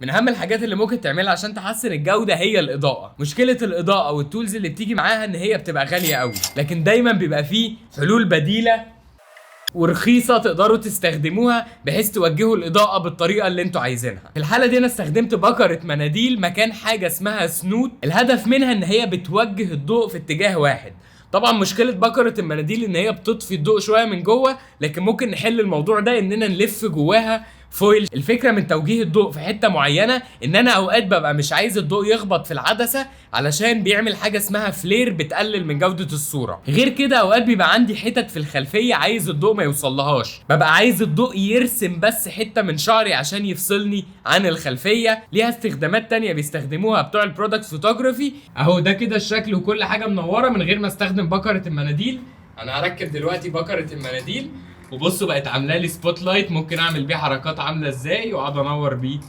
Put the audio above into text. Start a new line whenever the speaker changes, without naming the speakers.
من اهم الحاجات اللي ممكن تعملها عشان تحسن الجودة هي الاضاءه. مشكلة الاضاءة وال tools اللي بتيجي معاها ان هي بتبقى غالية قوي، لكن دايما بيبقى فيه حلول بديله ورخيصه تقدروا تستخدموها بحيث توجهوا الاضاءة بالطريقة اللي انتوا عايزينها. في الحالة دي انا استخدمت بكره مناديل مكان حاجة اسمها snoot، الهدف منها ان هي بتوجه الضوء في اتجاه واحد. طبعا مشكلة بكره المناديل ان هي بتطفي الضوء شوية من جوه، لكن ممكن نحل الموضوع ده اننا نلف جواها foil. الفكرة من توجيه الضوء في حتة معينة ان انا اوقات ببقى مش عايز الضوء يخبط في العدسة علشان بيعمل حاجة اسمها flare بتقلل من جوده الصوره. غير كده اوقات بيبقى عندي حتت في الخلفية عايز الضوء ما يوصلهاش، ببقى عايز الضوء يرسم بس حتة من شعري عشان يفصلني عن الخلفية. ليها استخدامات تانية بيستخدموها بتوع ال product photography. اهو ده كده الشكل وكل حاجة منورة من غير ما استخدم بكره المناديل. انا هركب دلوقتي بكره المناديل وبصوا بقت عامله لي spotlight، ممكن اعمل بيه حركات عامله ازاي واقعد انور بيه.